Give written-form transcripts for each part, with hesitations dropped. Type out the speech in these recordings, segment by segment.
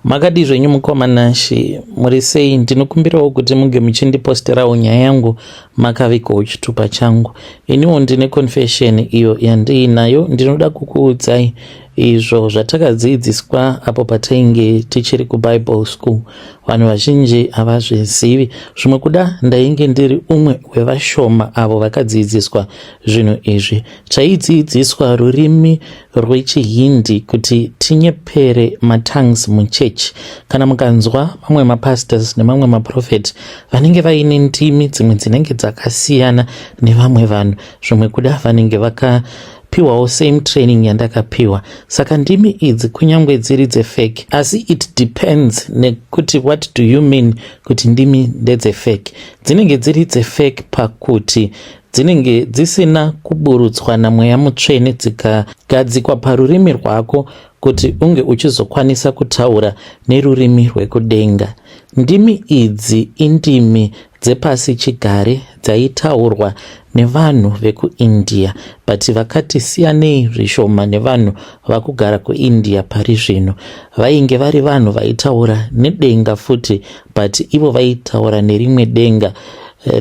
Makadii zvenyu mukoma Nashy, muri sei? Ndinokumbirawo kuti muge muchindiposterawo nyaya yangu makavigawo chitupa changu. Iniwo ndine confession iyo yandiinayo, ndinoda kukuudzai izvo zvatakadziidziswa apo patainge tichiri kuBible school. Vanhu vazhinji havazvizivi. Zvimwe kuda ndainge ndiri umwe wevashoma avo vakadziidziswa zvinhu izvi. Taidziidziswa rurimi rwechiHindi kuti tinyepere matongues muchechi. Kana mukanzwa mamwe mapastors nemamwe maprofet vanenge vaine ndimi dzimwe dzinenge dzakasiyana nevamwe vanhu, zvimwe kuda vanenge vakapiwawo same training yandakapiwa. Saka ndimi idzi kunyange dziri dzefake, asi it depends nekuti what do you mean kuti ndimi ndedzefake. Dzinenge dziri dzefake pakuti dzinenge dzisina kuburutswa naMweya Mutsvene dzikagadzikwa parurimi rwako kuti unge uchizokwanisa kutaura nerurimi rwekudenga. Ndimi idzi indimi dzepasi chigare dzaitaurwa nevanhu vekuIndia, but vakati siyanei zvishoma nevanhu vakugara kuIndia pari zvino. Vainge vari vanhu vaitaura nedenga futi, but ivo vaitaura nerimwe denga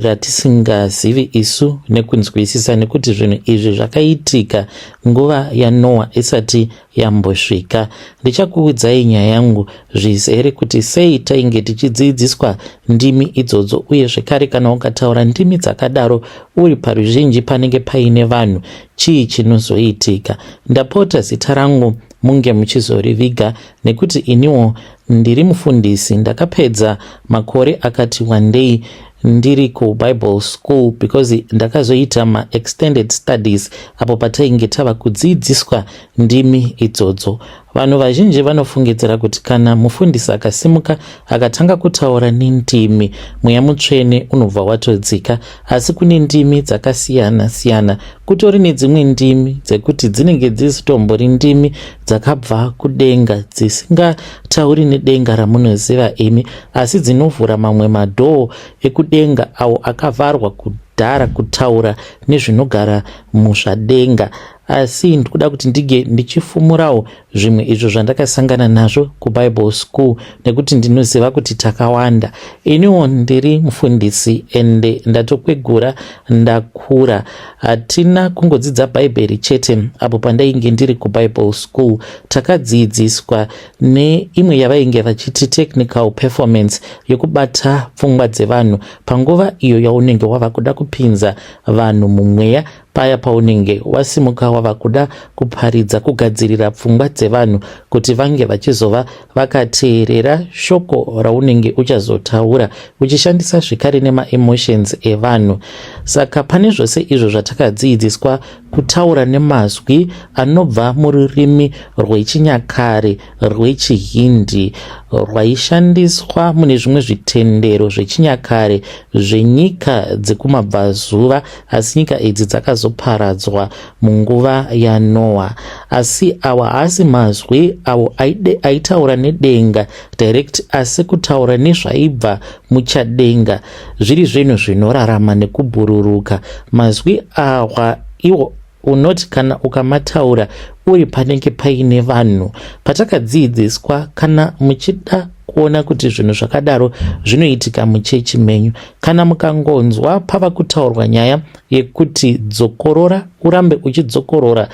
ratisingazivi isu nekunzwisisa, nekuti zvinhu izvi zvakaitika nguva yaNoah isati yambosvika. Ndichakuudzai nyaya yangu zvizere kuti sei tainge tichidzidziswa ndimi idzodzo, uye zvekare kana ukataura ndimi dzakadaro uri paruzhinji panenge paine vanhu, chii chinozoitika. Ndapota zita rangu munge muchizoriviga nekuti iniwo ndiri mufundisi, ndakapedza makore akati wandei ndiri kuBible school because ndakazoita maextended studies apo patainge tava kudzidziswa ndimi idzodzo. Vanhu vazhinji vanofungidzira kuti kana mufundisi akasimuka akatanga kutaura nendimi, Mweya Mutsvene unobva watodzika, asi kune ndimi dzakasiyana siyana. Kutori nedzimwe ndimi dzekuti dzinenge dzisitombori ndimi dzakabva kudenga, dzisingatauri nedenga ramunoziva imi, asi dzinovhura mamwe madhoo ekudenga awo akavharwa kudhara kutaura nezvinogara muzvadenga. Asi ndikuda kuti ndige ndichifumurawo zvimwe izvo zvandakasangana nazvo kuBible school, nekuti ndinoziva kuti takawanda. Iniwo ndiri mufundisi ende ndatokwegura, ndakura. Hatina kungodzidza Bhaibheri chete apo pandainge ndiri kuBible school, takadzidziswa neimwe yavainge vachiti technical performance yekubata pfungwa dzevanhu panguva iyo yaunenge wava kuda kupinza vanhu mumweya, paya paunenge wasimuka wava kuda kuparidza, kugadzirira pfungwa dzevanhu kuti vange vachizova vakateerera shoko raunenge uchazotaura, uchishandisa zvekare nemaemotions evanhu. Saka pane zvose izvo zvatakadzidziswa kutaura nemazwi anobva mururimi rwechinyakare rwechiHindi rwaishandiswa mune zvimwe zvitendero zvechinyakare zvenyika dzekumabvazuva, asi nyika idzi dzakazoparadzwa munguva yaNoah. Asi awa haasi mazwi awo aitaura nedenga direct, asi kutaura nezvaibva muchadenga, zviri zvinhu zvinorarama nekubhururuka. Mazwi awa iwo unoti kana ukamataura uri panenge paine vanhu. Patakadzidziswa, kana muchida kuona kuti zvinhu zvakadaro zvinoitika muchechi menyu, kana mukangonzwa pava kutaurwa nyaya yekuti dzokorora, urambe uchidzokorora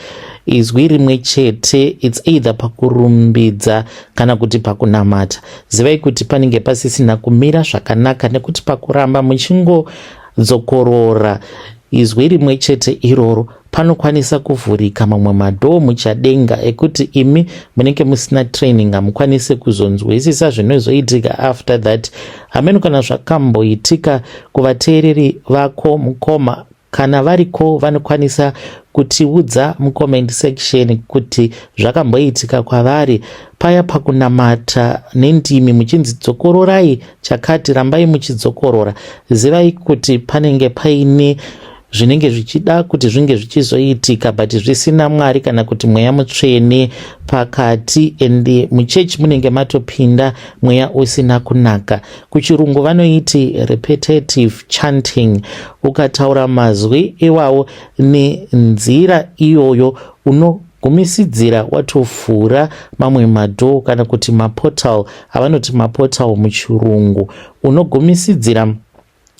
izwi rimwe chete, it's either pakurumbidza kana kuti pakunamata, zivai kuti panenge pasisina kumira zvakanaka, nekuti pakuramba muchingodzokorora izwi rimwe chete iroro panokwanisa kuvhurika mamwe madhoo muchadenga ekuti imi munenge musina training hamukwanisi kuzonzwisisa zvinozoitika after that. Hameno kana zvakamboitika kuvateereri vako mukoma. Kana variko vanokwanisa kutiudza mucomment section kuti zvakamboitika kwavari paya pakunamata nendimi, muchinzi dzokororai chakati, rambai muchidzokorora, zivai kuti panenge paine zvinenge zvichida kuti zvinge zvichizoitika but zvisina Mwari kana kuti Mweya Mutsvene pakati, and muchechi munenge matopinda mweya usina kunaka. Kuchirungu vanoiti repetitive chanting. Ukataura mazwi iwawo nenzira iyoyo uno Unogumisidzira watovhura mamwe madoor kana kuti maportal avanoti maportal muchirungu. Unogumisidzira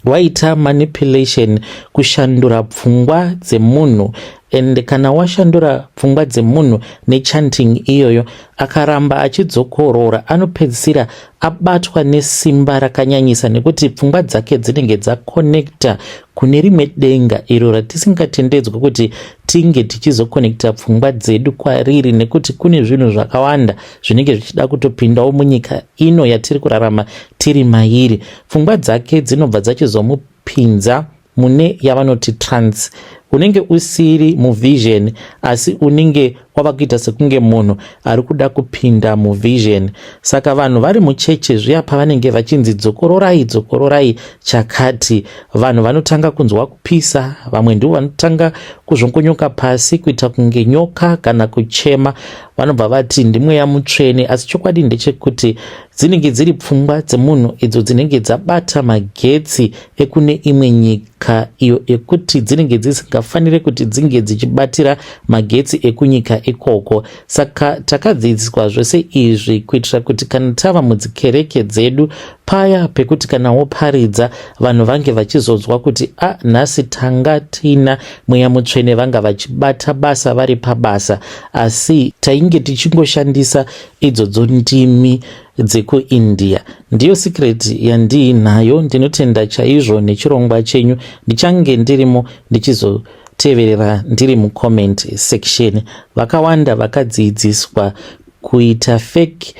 waita manipulation, kushandura pfungwa dzemunhu. And kana washandura pfungwa dzemunhu nechanting iyoyo, akaramba achidzokorora, anopedzisira abatwa nesimba rakanyanyisa, nekuti pfungwa dzake dzinenge dzaconnecta kune rimwe denga iro ratisingatendedzwa kuti tinge tichizoconnecta pfungwa dzedu kwariri, nekuti kune zvinhu zvakawanda zvinenge zvichida kutopindawo munyika ino yatiri kurarama tiri mairi. Pfungwa dzake dzinobva dzachizomupinza mune yavanoti trance. Unenge usiri muvision, asi unenge wava kuita sekunge munhu ari kuda kupinda muvision. Saka vanhu vari mucheche zviya, pavanenge vachinzi dzokororai, dzokororai chakati, vanhu vanotanga kunzwa kupisa. Vamwe ndivo vanotanga kuzvongonyoka pasi, kuita kunge nyoka kana kuchema. Vanobva vati ndimweya mutsvene, asi chokwadi ndechekuti dzinenge dziri pfungwa dzemunhu idzo dzinenge dzabata magetsi ekune imwe nyika, iyo ekuti dzinenge dzisingafaniri kuti dzinge dzichibatira magetsi ekunyika ikoko. Saka takadzidziswa zvose izvi kuitira kuti kana tava mudzikereke dzedu, paya pekuti kana woparidza, vanhu vange vachizonzwa kuti a nhasi tanga tina mweya mutsvene, vanga vachibata basa vari pabasa, asi tainge tichingoshandisa idzodzo ndimi dzekuIndia. Ndiyo secret yandiinayo. Ndinotenda chaizvo nechirongwa chenyu. Ndichange ndirimo ndichizoteverera ndiri mucomment section. Vakawanda vakadzidziswa kuita fake,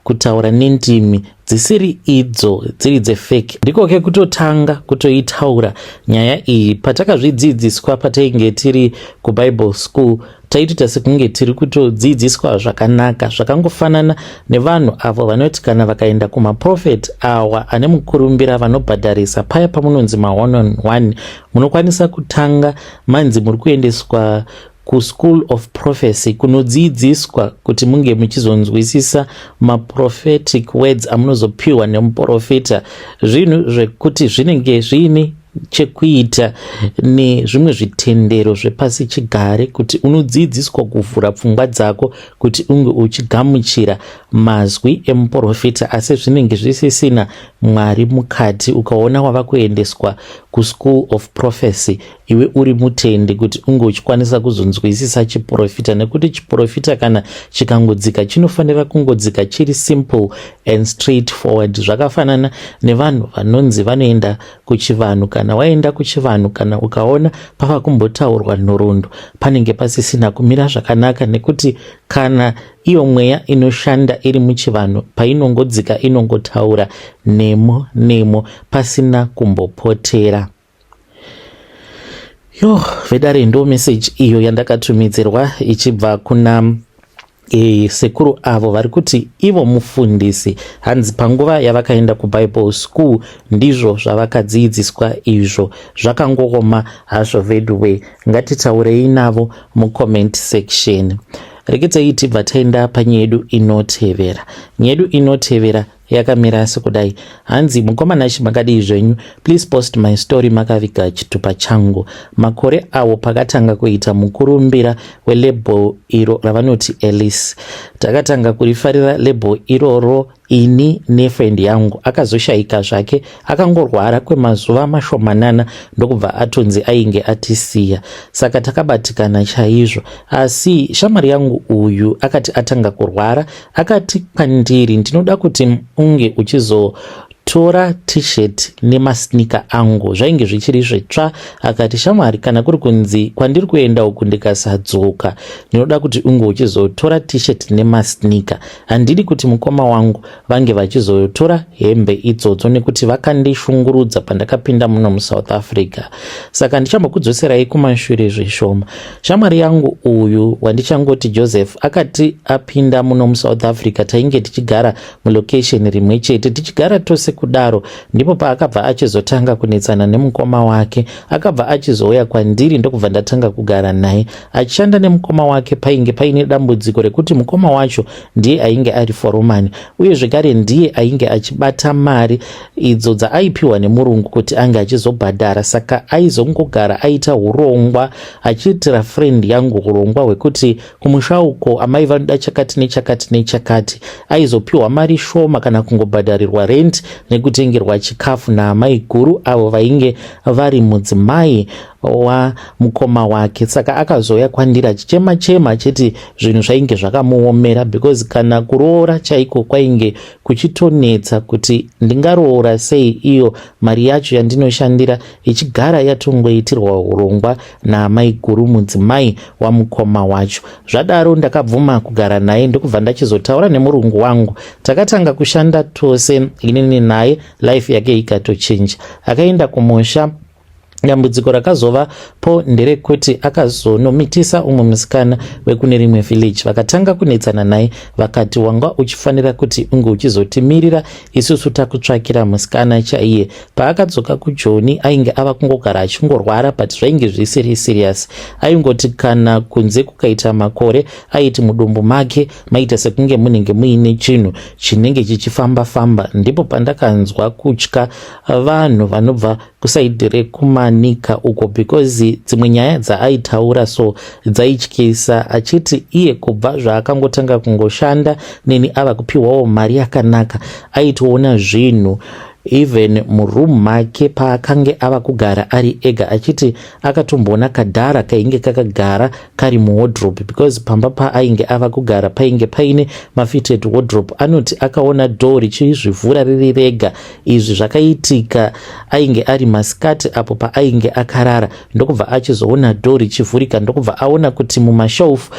kutaura nendimi dzisiri idzo, dziri dzefake. Ndiko kekutotanga kutoitaura nyaya iyi. Patakazvidzidziswa patainge tiri kuBible school, taitoita sekunge tiri kutodzidziswa zvakanaka. Zvakangofanana nevanhu avo vanoti kana vakaenda kumaprofeti awa ane mukurumbira, vanobhadharisa, paya pamunonzi ma1 on 1, munokwanisa kutanga manzi muri kuendeswa kuschool of prophecy kunodzidziswa kuti munge muchizonzwisisa maprophetic words amunozopiwa nemuprofita. Zvinhu zvekuti zvinenge zviine chekuita nezvimwe zvitendero zvepasi chigare, kuti unodzidziswa kuvhura pfungwa dzako kuti unge uchigamuchira mazwi emuprofita, asi zvinenge zvisisina Mwari mukati. Ukaona wava kuendeswa kuschool of prophecy iwe uri mutendi, kuti unge uchikwanisa kuzonzwisisa chiprofita, nekuti chiprofita kana chikangodzika chinofanira kungodzika chiri simple and straight forward. Zvakafanana nevanhu vanonzi vanoenda kuchivanhu. Kana waenda kuchivanhu, kana ukaona pava kumbotaurwa nhoroondo, panenge pasisina kumira zvakanaka, nekuti kana iyo mweya inoshanda iri muchivanhu painongodzika, inongotaura nemo nemo pasina kumbopotera. Yo, vedare, ndo meseji iyo yandakatumidzirwa ichibva kuna sekuru avo vari kuti ivo mufundisi. Hanzi panguva yavakaenda kuBible school ndizvo zvavakadzidziswa izvo. Zvakangooma hazvo vedwe. Ngatitaurei navo mucomment section. Rekedzai tibva taenda panyaya yedu inotevera. Nyaya yedu inotevera yakamira sekudai. Hanzi, "Mukoma Nashe, makadii zvenyu? Please post my story makaviga chitupa changu. Makore awo pakatanga kuita mukurumbira welabel iro ravanoti Alice, takatanga kurifarira label iroro, ini nefriend yangu. Akazoshayika zvake, akangorwara kwemazuva mashomanana, ndokubva atonzi ainge atisiya. Saka takabatikana chaizvo. Asi shamwari yangu uyu akati atanga kurwara, akati kwandiri, 'Ndinoda kuti unge uchizotora T-shirt nemasneaker angu.' Zvainge zvichiri zvitsva. Akati, 'Shamwari, kana kuri kunzi kwandiri kuenda uku ndikasadzoka, ndinoda kuti unge uchizotora T-shirt nemasneaker. Handidi kuti mukoma wangu vange vachizotora hembe idzodzo, nekuti vakandishungurudza pandakapinda muno muSouth Africa.' Saka ndichambokudzoserai kumashure zvishoma. Shamwari yangu uyu wandichangoti Joseph akati apinda muno muSouth Africa, tainge tichigara mulocation rimwe chete, tichigara tose. kudaro ndipo paakabva achizotanga kunetsana nemukoma wake. Akabva achizouya kwandiri ndokubva ndatanga kugara naye achishanda nemukoma wake. Painge paine dambudziko rekuti mukoma wacho ndiye ainge ari foromani uye zvekare ndiye ainge achibata mari idzo dzaaipiwa nemurungu kuti ange achizobhadhara. Saka aizongogara aita urongwa achiitira friend yangu urongwa hwekuti kumusha uko amai vanoda chakati nechakati nechakati. Aizopiwa mari shoma kana kungobhadharirwa rent nekutengerwa chikafu naamai guru avo vainge vari mudzimai wamukoma wake. Saka akazouya kwandiri achichema chema achiti zvinhu zvainge zvakamuomera because kana kuroora chaiko kwainge kuchitonetsa, kuti ndingaroora sei iyo mari yacho yandinoshandira ichigara yatongoitirwa urongwa naamai guru mudzimai wamukoma wacho. Zvadaro ndakabvuma kugara naye ndokubva ndachizotaura nemurungu wangu. Takatanga kushanda tose inini naye, life yake ikatochinja. Akaenda kumusha. Dambudziko rakazovapo nderekuti akazonomitisa umwe musikana wekune rimwe village. Vakatanga kunetsana naye, vakati wanga uchifanira kuti unge uchizotimirira isusu takutsvakira musikana chaiye. Paakadzoka kuJoni ainge ava kungogara achingorwara, but zvainge zvisiri serious. Aingoti kana kunze kukaita makore, aiti mudumbu make maita sekunge munenge muine chinhu chinenge chichifamba famba. Ndipo pandakanzwa kutya vanhu vanobva kusaidhi rekuManika uko, because dzimwe nyaya dzaaitaura so dzaityisa, achiti iye kubva zvaakangotanga kungoshanda neni ava kupiwawo mari yakanaka, aitoona zvinhu even muroom make paakange ava kugara ari ega. Achiti akatomboona kadhara kainge kakagara kari muwardrobe, because pamba paainge ava kugara painge paine mafitted wardrobe. Anoti akaona door richizvivhura riri rega. Izvi zvakaitika ainge ari masikati apo paainge akarara, ndokubva achizoona door richivhurika, ndokubva aona kuti mumashelf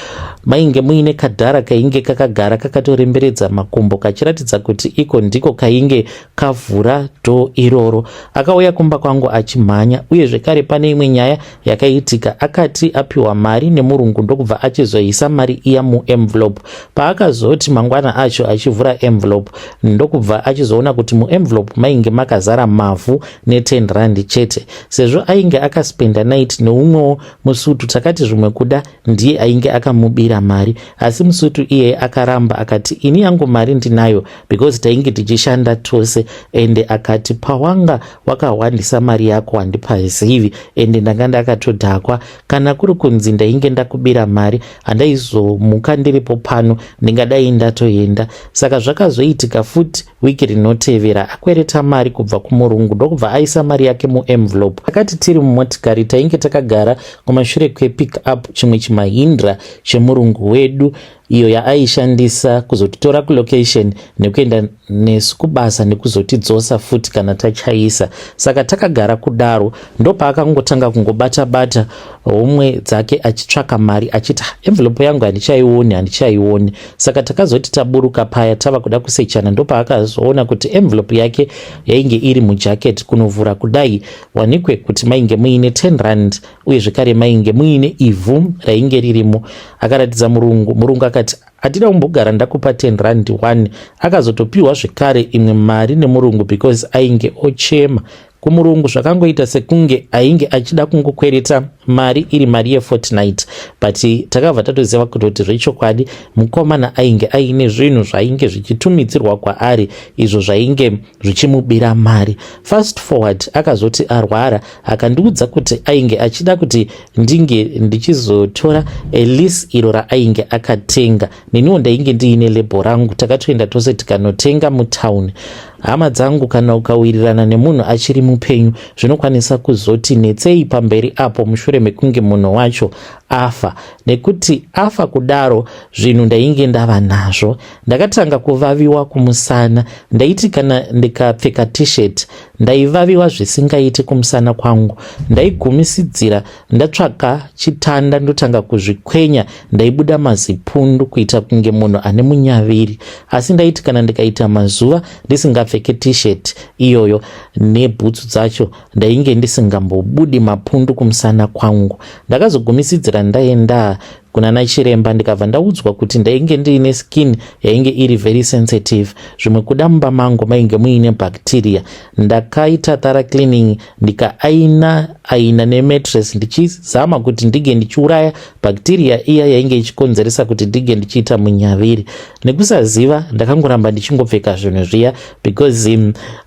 mainge muine kadhara kainge kakagara kakatoremberedza makumbo, kachiratidza kuti iko ndiko kainge kavhura door iroro. Akauya kumba kwangu achimhanya. Uye zvekare pane imwe nyaya yakaitika. Akati apiwa mari nemurungu, ndokubva achizoisa mari iya muenvelope. Paakazoti mangwana acho achivhura envelope, ndokubva achizoona kuti muenvelope mainge makazara mavhu ne10 rand chete. Sezvo ainge akaspenda night neumwewo musutu, takati zvimwe kuda ndiye ainge akamubira mari. Asi musutu iyeye akaramba, akati ini yangu mari ndinayo because tainge tichishanda tose, ende akati pawanga wakahwandisa mari yako handipazivi, ende ndanga ndakatodhakwa. Kana kuri kunzi ndainge ndakubira mari, handaizomuka ndiripo pano, ndingadai ndatoenda. Saka zvakazoitika futi wiki rinotevera, akwereta mari kubva kumurungu, ndokubva aisa mari yake muenvelope. Akati tiri mumotikari, tainge takagara kumashure kwepick up, chimwe chiMahindra chemurungu wedu, iyo yaaishandisa kuzotitora kulocation nekuenda nesu kubasa nekuzotidzosa futi kana tachaisa. Saka takagara kudaro, ndopaakangotanga kungobata bata homwe dzake achitsvaka mari, achiti envelope yangu handichaioni, handichaioni. Saka takazoti taburuka paya tava kuda kusechana, ndopaakazoona kuti envelope yake yainge iri mujacket. Kunovhura kudai, wanikwe kuti mainge muine 10 rand, uye zvekare mainge muine ivhu rainge ririmo. Akaratidza murungu. Murungu akati handina kumbogara ndakupa 10 rand 1. Akazotopiwa zvekare imwe mari nemurungu because ainge ochema kumurungu. Zvakangoita sekunge ainge achida kungokwereta mari iri mari yefortnight, but takabva tatoziva kutoti zvechokwadi mukomana ainge aine zvinhu zvainge zvichitumidzirwa kwaari, izvo zvainge zvichimubira mari. Fast forward, akazoti arwara, akandiudza kuti ainge achida kuti ndinge ndichizotora lease iro raainge akatenga. Neniwo ndainge ndiine label rangu, takatoenda tose tikanotenga mutauni. Hama dzangu, kana ukawirirana nemunhu achiri mupenyu, zvinokwanisa kuzoti netsei pamberi apo mushure mekunge munhu wacho afa. Nekuti afa kudaro, zvinhu ndainge ndava nazvo. Ndakatanga kuvaviwa kumusana. Ndaiti kana ndikapfeka T-shirt, ndaivaviwa zvisingaiti kumusana kwangu. Ndaigumisidzira ndatsvaka chitanda, ndotanga kuzvikwenya, ndaibuda mazipundu kuita kunge munhu ane munyaviri. Asi ndaiti kana ndikaita mazuva ndisingapfeke T-shirt iyoyo nebhutsu dzacho, ndainge ndisingambobudi mapundu kumusana kwangu. Ndakazogumisidzira ndaenda. kunana chiremba ndikabva ndaudzwa kuti ndainge ndiine skin yainge iri very sensitive. Zvimwe kuda mumba mangu mainge muine bacteria. Ndakaita thorough cleaning, ndikaaina aina nemattress, ndichizama kuti ndige ndichiuraya bacteria iya yainge ichikonzeresa kuti ndige ndichiita munyaviri. Nekusaziva ndakangoramba ndichingopfeka zvinhu zviya because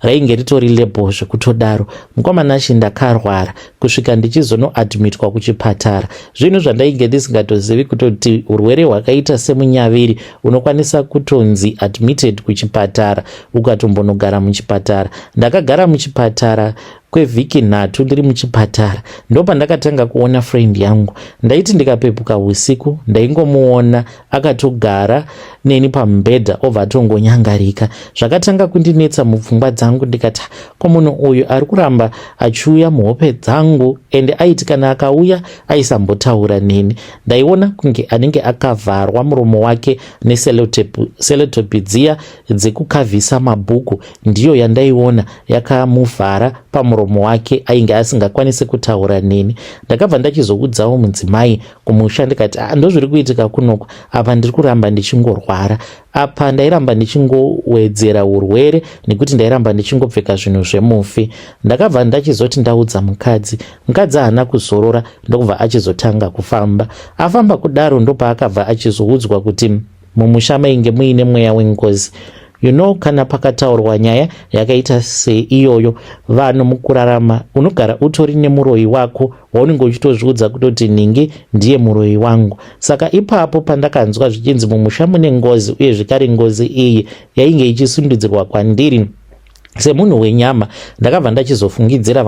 rainge ritori label zvekutodaro. Mukoma Nashe, ndakarwara kusvika ndichizonoadmitwa kuchipatara. Zvinhu zvandainge ndisingatozivi kutoti urwere hwakaita semunyaviri unokwanisa kutonzi admitted kuchipatara, ukatombonogara muchipatara. Ndakagara muchipatara kwevhiki 3 ndiri muchipatara. Ndopandakatanga kuona friend yangu. Ndaiti ndikapepuka usiku, ndaingomuona akatogara neni pamubhedha, obva atongonyangarika. Zvakatanga kundinetsa mupfungwa dzangu. Ndikati, ko munhu uyu ari kuramba achiuya muhope dzangu? Ende aiti kana akauya aisambotaura neni. Ndaiona kunge anenge akavharwa muromo wake nesellotape dziya dzekukavhisa mabhuku. Ndiyo yandaiona yakamuvhara pamuromo wake, ainge asingakwanisi kutaura neni. Ndakabva ndachizoudzawo mudzimai kumusha, ndikati, ah, ndozviri kuitika kunoko apa, ndiri kuramba ndichingorwara. Apa ndairamba ndichingowedzera urwere nekuti ndairamba ndichingopfeka zvinhu zvemufi. Ndakabva ndachizoti ndaudza mukadzi, mukadzi haana kuzorora, ndokubva achizotanga kufamba. Afamba kudaro, ndopaakabva achizoudzwa kuti mumusha mainge muine mweya wengozi. Kana pakataurwa nyaya yakaita seiyoyo, vanhu mukurarama unogara utori nemuroyi wako waunenge uchitozviudza kutoti nhingi ndiye muroyi wangu. Saka ipapo pandakanzwa zvichinzi mumusha mune ngozi, uye zvekare ngozi iyi yainge ichisundidzirwa kwandiri semunhu wenyama, ndakabva ndachizofungidzira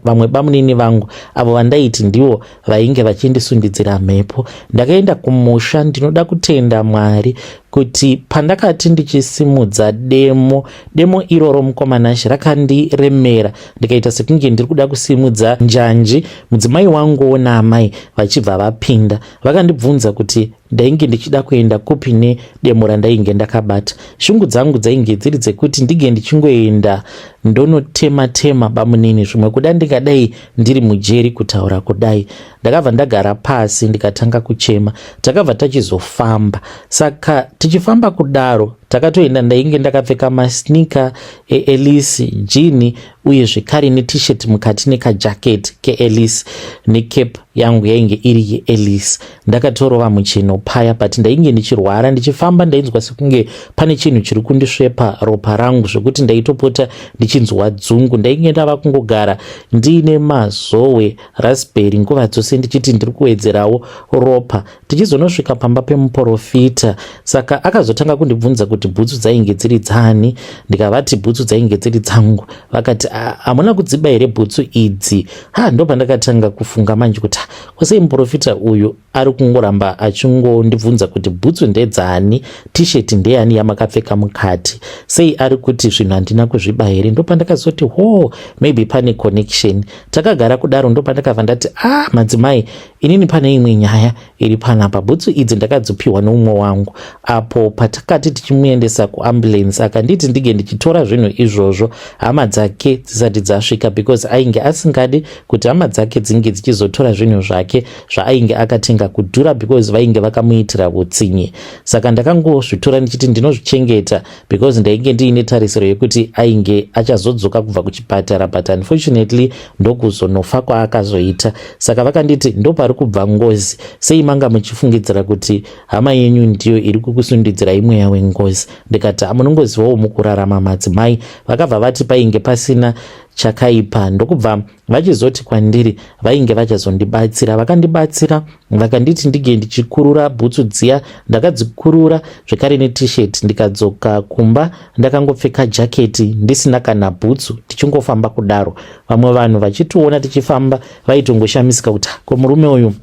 vamwe bamunini vangu avo vandaiti ndivo vainge vachindisundidzira mhepo. Ndakaenda kumusha. Ndinoda kutenda Mwari kuti pandakati ndichisimudza demo, demo iroro, mukoma Nashe, rakandiremera, ndikaita sekunge ndiri kuda kusimudza njanji. Mudzimai wanguwo naamai vachibva vapinda, vakandibvunza kuti ndainge ndichida kuenda kupi nedemo randainge ndakabata. Shungu dzangu dzainge dziri dzekuti ndinge ndichingoenda ndonotema tema bamunini. Zvimwe kuda ndingadai ndiri mujeri kutaura kudai. Ndakabva ndagara pasi, ndikatanga kuchema. Takabva tachizofamba. Saka tichifamba kudaro takatoenda. Ndainge ndakapfeka masneaker eElice, jean, uye zvekare neT-shirt mukati, nekajacket keElice, necap yangu yainge iri yeElice. Ndakatorova mucheno paya, but ndainge ndichirwara. Ndichifamba ndainzwa sekunge pane chinhu chiri kundisvepa ropa rangu, zvekuti ndaitopota ndichinzwa dzungu. Ndainge ndava kungogara ndiine mazowe raspberry nguva dzose, ndichiti ndiri kuwedzerawo ropa. Tichizonosvika pamba pemuprofita, saka akazotanga kundibvunza kuti bhutsu dzainge dziri dzani. Ndikavati bhutsu dzainge dziri dzangu. Vakati, hamuna kudziba here bhutsu idzi? Ha, ndopandakatanga kufunga manje kuti kwasei muprofita uyu ari kungoramba achingondibvunza kuti bhutsu ndedzani, T-shirt ndeyani yamakapfeka mukati? Sei ari kuti zvinhu handina kuzviba here? Ndopandakazoti, ho, maybe pane connection. Takagara kudaro, ndopandakabva ndati, ah, madzimai, inini pane imwe nyaya iri panapa. Bhutsu idzi ndakadzipiwa neumwe wangu apo patakati tichimuendesa kuambulance. Akanditi ndinge ndichitora zvinhu izvozvo hama dzake dzisati dzasvika, because ainge asingadi kuti hama dzake dzinge dzichizotora zvinhu zvake zvaainge akatenga kudhura, because vainge vakamuitira utsinye. Saka ndakangozvitora ndichiti ndinozvichengeta, because ndainge ndiine tarisiro yekuti ainge achazodzoka kubva kuchipatara, but unfortunately ndokuzonofa kwaakazoita. Saka vakanditi ndopari kubva ngozi. Sei manga muchifungidzira kuti hama yenyu ndiyo iri kukusundidzirai mweya wengozi? Ndikati, hamunongozivawo mukurarama, madzimai. Vakabva vati painge pasina chakaipa, ndokubva vachizoti kwandiri vainge vachazondibatsira. Vakandibatsira, vakanditi ndinge ndichikurura bhutsu dziya. Ndakadzikurura zvekare neT-shirt, ndikadzoka kumba ndakangopfeka jaketi, ndisina kana bhutsu, tichingofamba kudaro. Vamwe vanhu vachitiona tichifamba vaitongoshamisika kuti ko murume uyu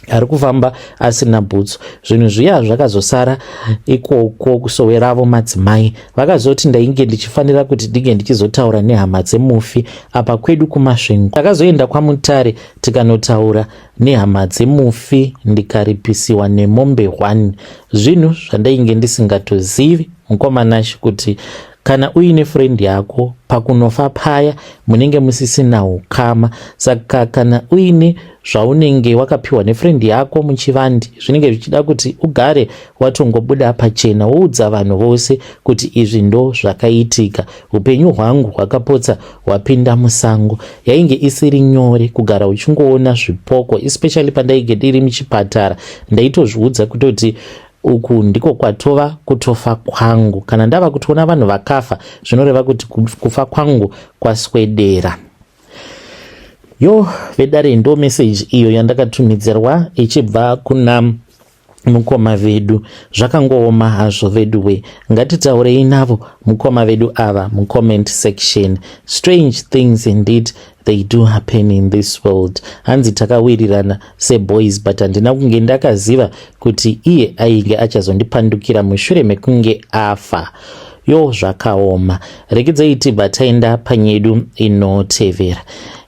ari kufamba asina bhutsu. Zvinhu zviya zvakazosara ikoko kusowe ravo. Madzimai vakazoti ndainge ndichifanira kuti ndinge ndichizotaura nehama dzemufi apa kwedu kuMasvingo. Takazoenda kwaMutare, tikanotaura nehama dzemufi, ndikaripisiwa nemombe 1. Zvinhu zvandainge ndisingatozivi, mukoma Nashe, kuti Kana uine friend yako pakunofa paya munenge musisina ukama, saka kana uine zvaunenge wakapiwa nefriend yako muchivandi, zvinenge zvichida kuti ugare watongobuda pachena woudza vanhu vose kuti izvi ndo zvakaitika. Upenyu hwangu hwakapotsa hwapinda musango. Yainge isiri nyore kugara uchingoona zvipoko, especially pandainge ndiri muchipatara. Ndaitozviudza kutoti uku ndiko kwatova kutofa kwangu. Kana ndava kutoona vanhu vakafa, zvinoreva kuti kufa kwangu kwaswedera. Yo vedare, ndo message iyo yandakatumidzirwa ichibva kuna mukoma vedu. Zvakangooma hazvo veduwe. Ngatitaurei navo mukoma vedu ava mucomment section. Strange things indeed, they do happen in this world. Hanzi takawirirana seboys, but handina kunge ndakaziva kuti iye ainge achazondipandukira mushure mekunge afa. Yo, zvakaoma. Regedzai tibva taenda panyedu inotevera.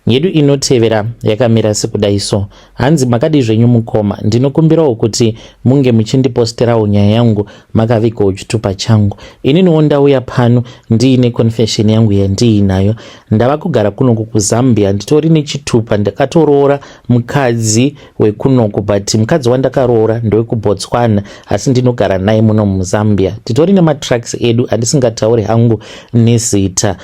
Nyedu inotevera yakamira sekudai so. Hanzi, makadi zvenyu mukoma? Ndinokumbirawo kuti munge muchindiposterawo nyaya yangu makavigawo chitupa changu. Ininiwo ndauya pano ndiine confession yangu yandiinayo. Ndava kugara kunoku kuZambia, nditori nechitupa. Ndakatoroora mukadzi wekunoku, but mukadzi wandakaroora ndewekuBotswana, asi ndinogara naye muno muZambia. Titori nematrucks edu andisingatauri hangu nezita.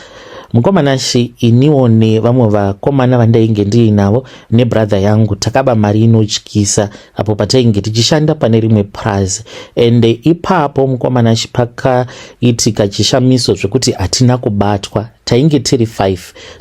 Mukomanashi, iniwo nevamwe vakomana vandainge ndiinavo nebrother yangu takaba mari inotyisa apo patainge tichishanda pane rimwe prazi. Ende ipapo, mukomanashi, pakaitika chishamiso zvekuti hatina kubatwa. Tainge tiri 5,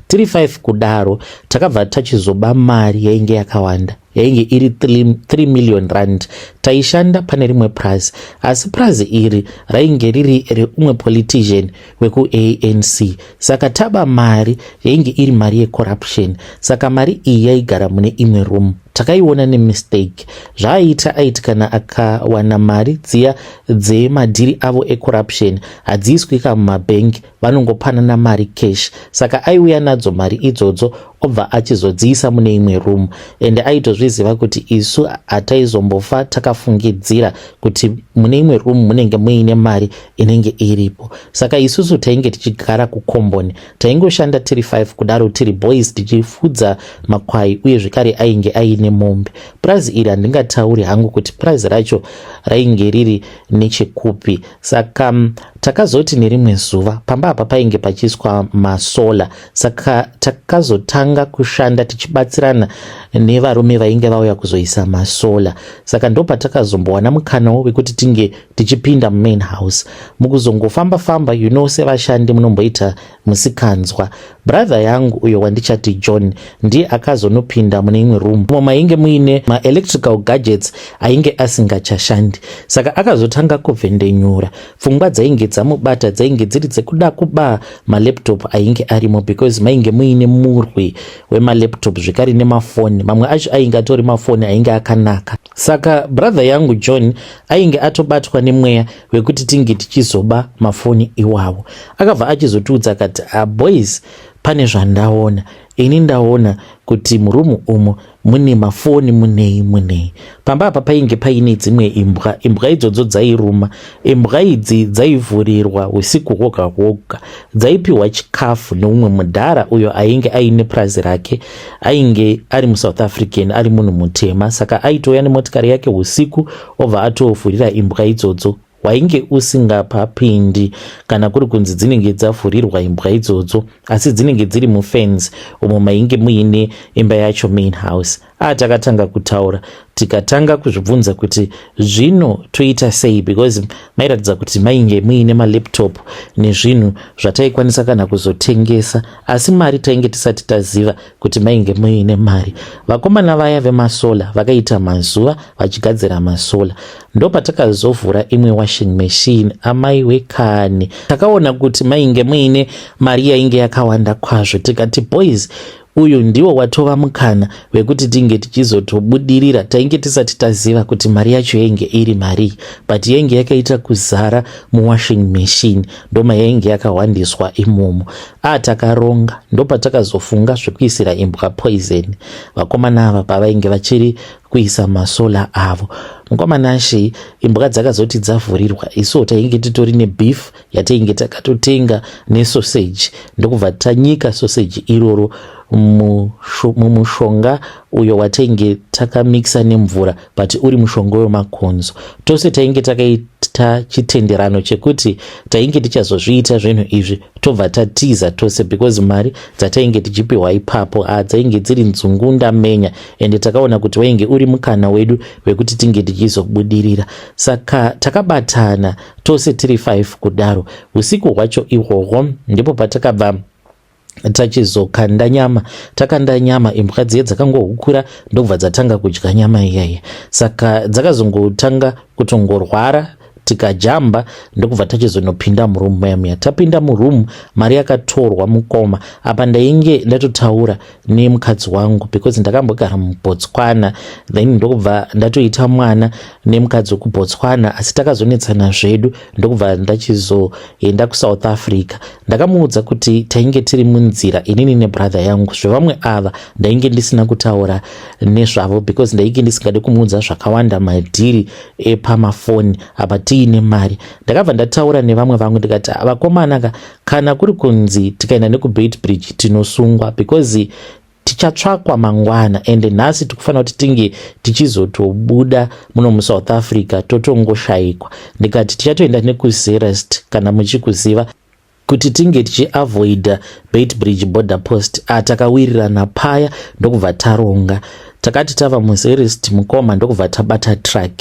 tiri 5 kudaro. Takabva tachizoba mari yainge yakawanda, yainge iri 3 million rand. Taishanda pane rimwe prazi, asi prazi iri rainge riri reumwe politician wekuANC. Saka taba mari yainge iri mari yecorruption. Saka mari iyi yaigara mune imwe room. Takaiona nemistake. Zvaaita, aiti kana akawana mari dziya dzemadhiri avo ecorruption, hadziiswi kamumabhengi, vanongopanana mari cash. Saka aiuya nadzo mari idzodzo, obva achizodziisa mune imwe room. Ende aitozviziva kuti isu hataizombofa takafungidzira kuti mune imwe room munenge muine mari inenge iripo. Saka isusu tainge tichigara kukomboni, taingoshanda tiri 5 kudaro, tiri boys, tichifudza makwai, uye zvekare ainge aine mombe. Purazi iri handingatauri hangu kuti purazi racho rainge riri nechekupi. Saka takazoti nerimwe zuva pamba apa painge pachiiswa masolar. Saka takazotanga kushanda tichibatsirana nevarume vainge vauya kuzoisa masolar. Saka ndopatakazombowana mukanawo wekuti tinge tichipinda mumain house mukuzongofamba famba, sevashandi munomboita musikanzwa. Brother yangu uyo wandichati John ndiye akazonopinda mune imwe room umo mainge muine maelectrical gadgets ainge asingachashandi. Saka akazotanga kuvhendenyura. Pfungwa dzainge dzamubata dzainge dziri dzekuda kuba malaptop ainge arimo, because mainge muine murwi wemalaptop, zvekare nemafoni. Mamwe acho ainge atori mafoni ainge akanaka. Saka brother yangu John ainge atobatwa nemweya wekuti tinge tichizoba mafoni iwawo. Akabva achizotiudza akati, "Aboys, pane zvandaona ini. Ndaona kuti murumu umo mune mafoni, munei munei." Pamba apa painge paine dzimwe imbwa. Imbwa idzodzo dzairuma. Imbwa idzi dzaivhurirwa usiku hwoga hwoga. Dzaipiwa chikafu neumwe mudhara uyo ainge aine purazi rake, ainge ari muSouth African, ari munhu mutema. Saka aitouya nemotikari yake usiku, obva atovhurira imbwa idzodzo. Wainge usingapapindi kana kuri kunzi dzinenge dzavhurirwa imbwa idzodzo, asi dzinenge dziri mufence umo mainge muine imba yacho, main house. Takatanga kutaura, tikatanga kuzvibvunza kuti zvino toita sei, because mairatidza kuti mainge muine malaptop nezvinhu zvataikwanisa kana kuzotengesa, asi mari tainge tisati taziva kuti mainge muine mari. Vakomana vaya vemasolar vakaita mazuva vachigadzira masolar. Ndopatakazovhura imwe washing machine. Amai wekani, takaona kuti mainge muine mari yainge yakawanda kwazvo. Tikati, "Boys, uyu ndiwo watova mukana wekuti tinge tichizotobudirira." Tainge tisati taziva kuti mari yacho yainge iri marii, but yainge yakaita kuzara muwashing machine, ndoma yainge yakawandiswa imomo. Takaronga, ndopatakazofunga zvekuisira imbwa poison. Vakomana ava pavainge vachiri kuisa masolar avo, Mukoma Nashe, imbwa dzakazoti dzavhurirwa, isuwo tainge titori nebeef yatainge takatotenga nesausage, ndokubva tanyika sausage iroro mumushonga uyo watainge takamixa nemvura, but uri mushonga wemakonzo. Tose tainge takaita chitenderano chekuti tainge tichazozviita zvinhu izvi, tobva tatiza tose, because mari dzatainge tichipiwa ipapo dzainge dziri nzungunda menya, ende takaona kuti wainge uri mukana wedu wekuti tinge tichizobudirira. Saka takabatana tose tiri 5 kudaro. Usiku hwacho ihwohwo ndipo patakabva tachizokanda nyama. Takanda nyama, imbwa dziye dzakangohukura, ndobva dzatanga kudya nyama iyaiya. Saka dzakazongotanga kutongorwara, tikajamba, ndokubva tachizonopinda murumu muya muya. Tapinda murumu, mari yakatorwa, mukoma. Apa ndainge ndatotaura nemukadzi wangu because ndakambogara muBotswana, then ndokubva ndatoita mwana nemukadzi wekuBotswana, asi takazonetsana zvedu, ndokubva ndachizoenda kuSouth Africa. Ndakamuudza kuti tainge tiri munzira, inini nebrother yangu. Zvevamwe ava ndainge ndisina kutaura nezvavo because ndainge ndisingadi kumuudza zvakawanda, madhiri epamafoni apa tiine mari. Ndakabva ndataura nevamwe vangu, ndikati, "Vakomana ka, kana kuri kunzi tikaenda nekuBeitbridge tinosungwa because tichatsvakwa mangwana, ende nhasi tikufanira kuti tinge tichizotobuda muno muSouth Africa, totongoshayikwa." Ndikati, "Tichatoenda nekuZeerust, kana muchikuziva, kuti tinge tichiavoida Beitbridge border post." Takawirirana paya, ndokubva taronga. Takati tava muZeerust, mukoma, ndokubva tabata truck,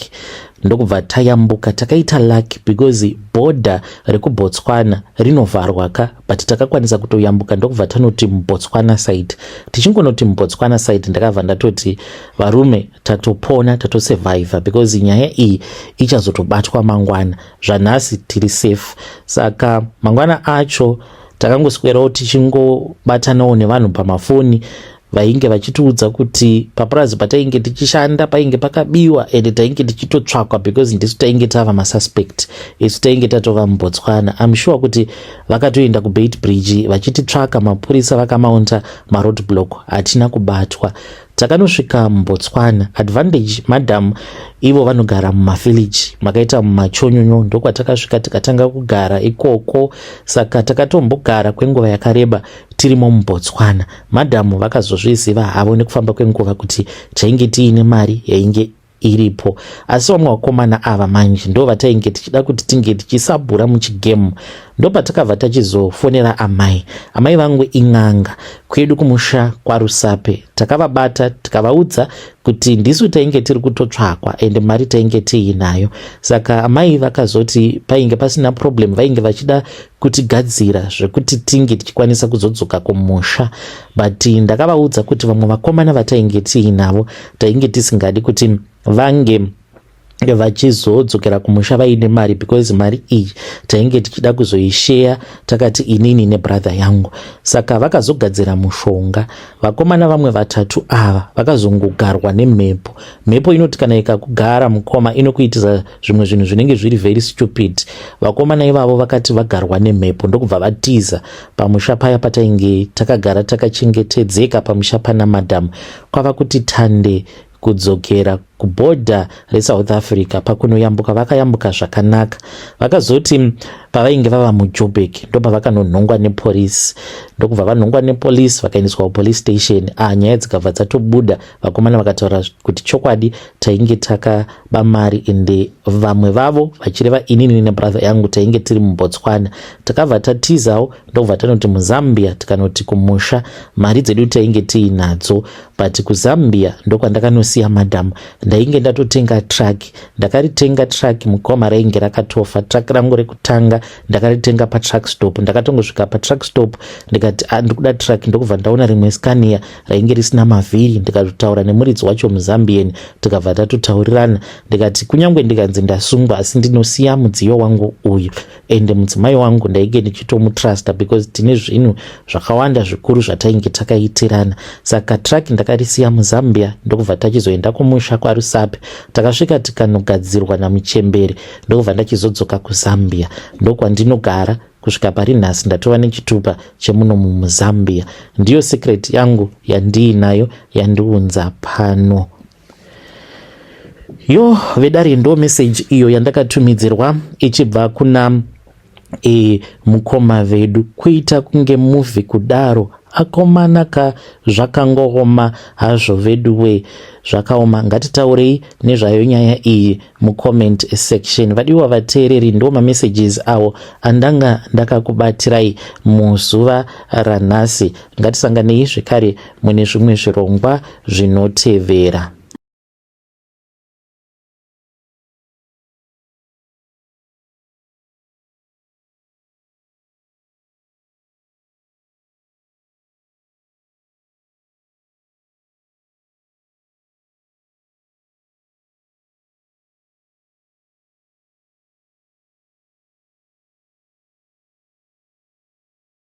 ndokubva tayambuka. Takaita luck because bhodha rekuBotswana rinovharwa ka, but takakwanisa kutoyambuka, ndokubva tanoti muBotswana side. Tichingonoti muBotswana side, ndakabva ndatoti, "Varume, tatopona, tatosurvivha, because nyaya iyi ichazotobatwa mangwana. Zvanhasi tiri safe." Saka mangwana acho takangoswerawo tichingobatanawo nevanhu pamafoni vainge vachitiudza kuti papurazi patainge tichishanda painge pakabiwa, ende tainge tichitotsvakwa because ndisu tainge tava masuspect. Isu tainge tatova muBotswana. I'm sure kuti vakatoenda kuBeitbridge vachititsvaka, mapurisa vakamaunta maroad block, hatina kubatwa. Takanosvika muBotswana. Advantage, madam ivo vanogara mumavillage makaita mumachonyonyo, ndokwatakasvika, tikatanga kugara ikoko. Saka takatombogara kwenguva yakareba tirimo muBotswana. Madhamu vakazozviziva havo nekufamba kwenguva kuti tainge tiine mari yainge iripo. Asi vamwe vakomana ava manje ndo vatainge tichida kuti tinge tichisabhura muchigemu. Ndopatakabva tachizofonera amai. Amai vangu in'anga kwedu kumusha kwaRusape. Takavabata, tikavaudza kuti ndisu tainge tiri kutotsvakwa, ende mari tainge tiinayo. Saka amai vakazoti painge pasina problem, vainge vachida kutigadzira zvekuti tinge tichikwanisa kuzodzoka kumusha. But ndakavaudza kuti vamwe vakomana vatainge tiinavo tainge tisingadi kuti vange vachizodzokera kumusha vaine mari, because mari iyi tainge tichida kuzoisheya, takati inini nebrother yangu. Saka vakazogadzira mushonga. Vakomana vamwe vatatu ava vakazongogarwa nemhepo. Mhepo inoti kana ikakugara, mukoma, inokuitisa zvimwe zvinhu zvinenge zviri very stupid. Vakomana ivavo vakati vagarwa nemhepo, ndokubva vatiza pamusha paya patainge takagara takachengetedzeka, pamusha pana madhamu. Kwava kuti tande kudzokera kubhodha reSouth Africa. Pakunoyambuka, vakayambuka zvakanaka. Vakazoti pavainge vava muJoburg, ndopavakanonhongwa nepolisi, ndokubva vanhongwa nepolisi, vakaendeswa kupolice station. Nyaya dzikabva dzatobuda. Vakomana vakataura kuti chokwadi tainge takaba mari, ende vamwe vavo, vachireva inini nebrother yangu, tainge tiri muBotswana. Takabva tatizawo, ndokubva tanoti muZambia, tikanoti kumusha. Mari dzedu tainge tiinadzo, but kuZambia ndokwandakanosiya madhamu. Ndainge ndatotenga truck. Ndakaritenga truck, mukoma, rainge rakatofa. Truck rangu rekutanga ndakaritenga patruck stop. Ndakatongosvika patruck stop, ndikati, "Ah, ndikuda truck." Ndokubva ndaona rimwe Scania rainge risina mavhiri. Ndikatotaura nemuridzi wacho, muZambian, tikabva tatotaurirana. Ndikati, "Kunyange ndikanzi ndasungwa, asi ndinosiya mudziyo wangu uyu." Ende mudzimai wangu ndainge ndichitomutrusta because tine zvinhu zvakawanda zvikuru zvatainge takaitirana. Saka truck ndakarisiya muZambia, ndokubva tachizoenda kumusha kwaRusape. Takasvika, tikanogadzirwa namuchemberi, ndokubva ndachizodzoka kuZambia, ndokwandinogara kusvika pari nhasi. Ndatova nechitupa chemuno muZambia. Ndiyo secret yangu yandiinayo yandiunza pano. Yo vedare, ndo message iyo yandakatumidzirwa ichibva kuna mukoma vedu. Kuita kunge movie kudaro, akomana ka, zvakangooma hazvo veduwe, zvakaoma. Ngatitaurei nezvayo nyaya iyi mucomment section. Vadiwa vateereri, ndo mamessages awo andanga ndakakubatirai muzuva ranhasi. Ngatisanganei zvekare mune zvimwe zvirongwa zvinotevera.